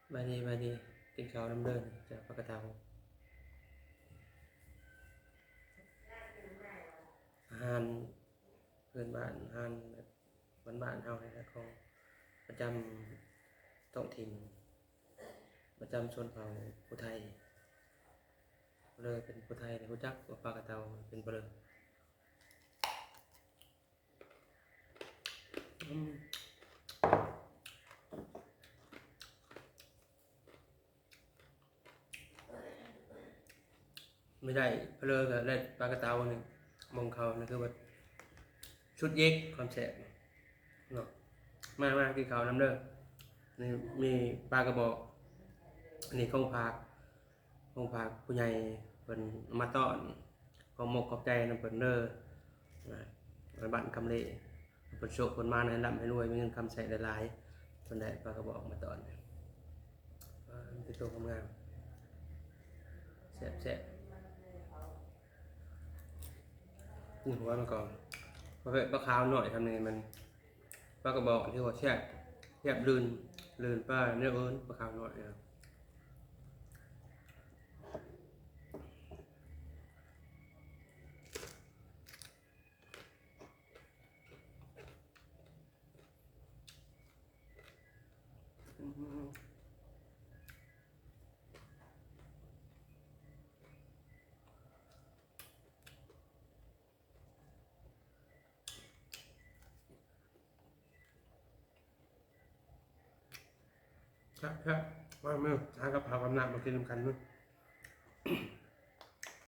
ສະບາຍດີ ສະບາຍດີ ກິນເຂົ້ານຳເດີ ຈາກປາກະເຕົາ. ອາຫານພື້ນບ້ານ ອາຫານແບບບ້ານໆເຮົານີ້ແຫຼະ ຂອງປະຈຳທ້ອງຖິ່ນ ປະຈຳຊົນເຜົ່າຜູ້ໄທ. ເລີຍເປັນຜູ້ໄທ ຮູ້ຈັກວ່າປາກະເຕົາເປັນເບິ່ງ. ອືມ ມື້ໃດເພີ້ກໍໄດ້ປາກະເຕົານີ້ ໝ່ອງເຂົ້ານີ້ຄືວ່າສຸດເຢກ ຄວາມແຊບເນາະ. ມາ ມາກິນເຂົ້ານຳເດີ. ນີ້ມີປາກະບອກ ອັນນີ້ຂອງຝາກ ຂອງຝາກຜູ້ໃຫຍ່ເພິ່ນເອົາມາຕ້ອນ ຂໍຂອບອົກຂອບໃຈນຳເພິ່ນເດີ ນະ ບ້ານຄຳເລ ເພິ່ນໂຊກເພິ່ນໝານ ໃຫ້ລ່ຳໃຫ້ລວຍ ມີເງິນຄຳໃຊ້ຫຼາຍໆ. ເພິ່ນໄດ້ປາກະບອກມາຕ້ອນ ອາ ມີແຕ່ໂຕງາມໆ ແຊບໆ. ນີ້ຫົວມັນກໍປາ ປາຂາວນ້ອຍ ທຳນີ້ມັນ ປາກະບອກທີ່ວ່າແຊບ ແຊບລື່ນ ລື່ນປາແນວອື່ນ ປາຂາວນ້ອຍ. ແຊບໆ ມາເດີ ຫາກັບເຂົ້າກັບນ້ຳມາກິນນຳກັນເດີ.